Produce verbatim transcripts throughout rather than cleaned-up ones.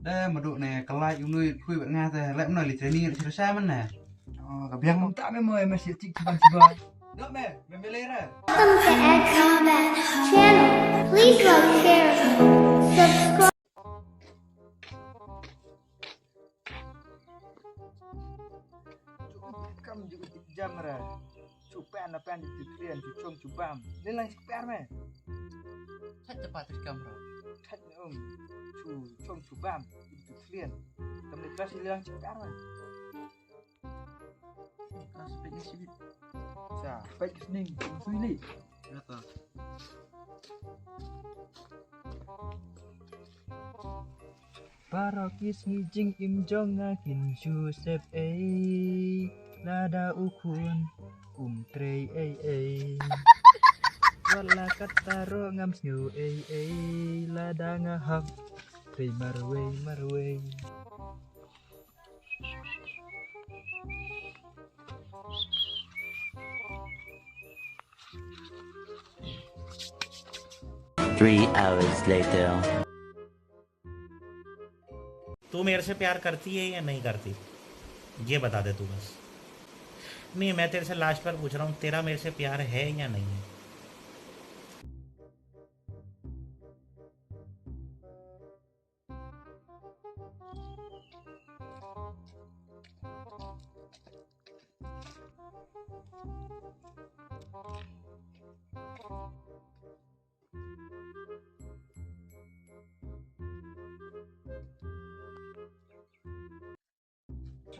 Te madu ne ka lai u nui phui bad nga te lep noi li training sha sha man ne. Oh, ka biang mo ta me mo me si tik ban si ba. No me, me me lera. Welcome to Ed Combat Channel. Please like, share, subscribe. Kam ju tik jam ra. Chu pen na pen ju tik rian, chu chong chu bam. Ni lang sik per me. Chat cha pa tik kam ra. Chat ni um. Chu chong chu bam. Ju tik rian. Kam ni klas ni lang sik per me. Klas pek ni sibit. Sa, pek sning, sui li. Kata. Baroh ki sngi jingim jong nga kin shu sep ei, lada u khun um trei ei ei. Wat la katta ruh ngam sngew ei ei, lada nga hap trei marwei marwei. Three hours later. तू मेरे से प्यार करती है या नहीं करती, ये बता दे तू बस। नहीं, मैं तेरे से लास्ट बार पूछ रहा हूँ, तेरा मेरे से प्यार है या नहीं है?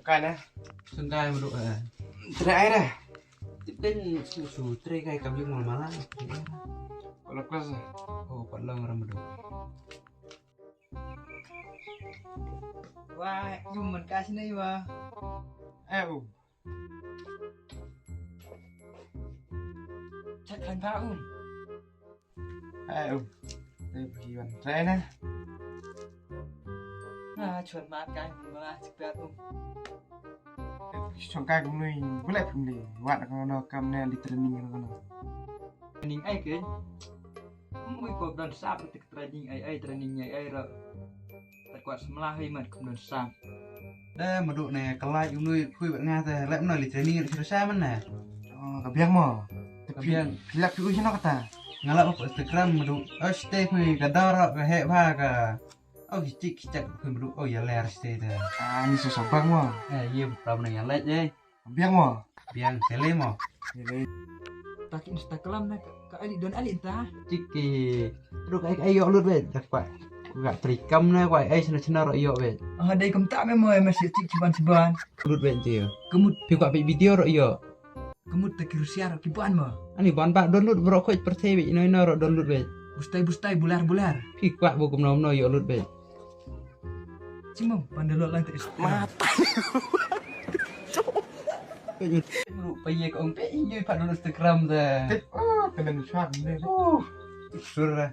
Sngewkai ne? Sngewkai madu eh. Trei ai ne? Tip kan su su trei kai kam yung mal malang. Kalau kelas. Oh, pat long ram madu. Wa, yung man ka sini wa. Eh, u. Chat kan ba um. Ai u. Ai phi wan. Rai na. Na chon ma kai ma chik ba um. Chon kai kum nui. Bulai phi nui. Wat ko no kam ne li training ko no. Training ai ke. Mui ko dan sap tik training ai ai training ai ai ra. Takwat semla hai mat kum don sam. Da madu ne kalai u nui phui bad nga te lep no li training sha sha man ne. Oh, ka biang mo. Ka biang. Phi lep phi u sha no kata. Nga lep ko Instagram madu. Oh, stay phui ka dor ka he bha ka. Oh, ki chik ki chak phui madu. Oh, ya ler stay da. Ah, ni so so bang mo. Eh, ye pram ne ya lek ye. Biang mo. Biang sele mo. Sele. Ta ki Instagram na ka, ka ali don ali ta. Chiki. Ruk ai ai yo lut be. Da kwa. Ku ga trikam na kwa ai sna sna ro yo be. Ah, dai kum ta me mo, me si chik chiban chiban. Lut be ti yo. Kemut. Pi kwa pi video ro yo. Kemut ta ki Rusia ro ki ban mo. Ani ban ba don lut bro khoj perthei be ino ino ro don lut be. Bustai bustai bular bular. Pi kwa bu kum no no yo lut be. Cimam, pandai lot lang tak. Mata. Lu payah kong pe injui pat dulu Instagram dah. Tip, oh, kena nuswak ni. Oh, surah.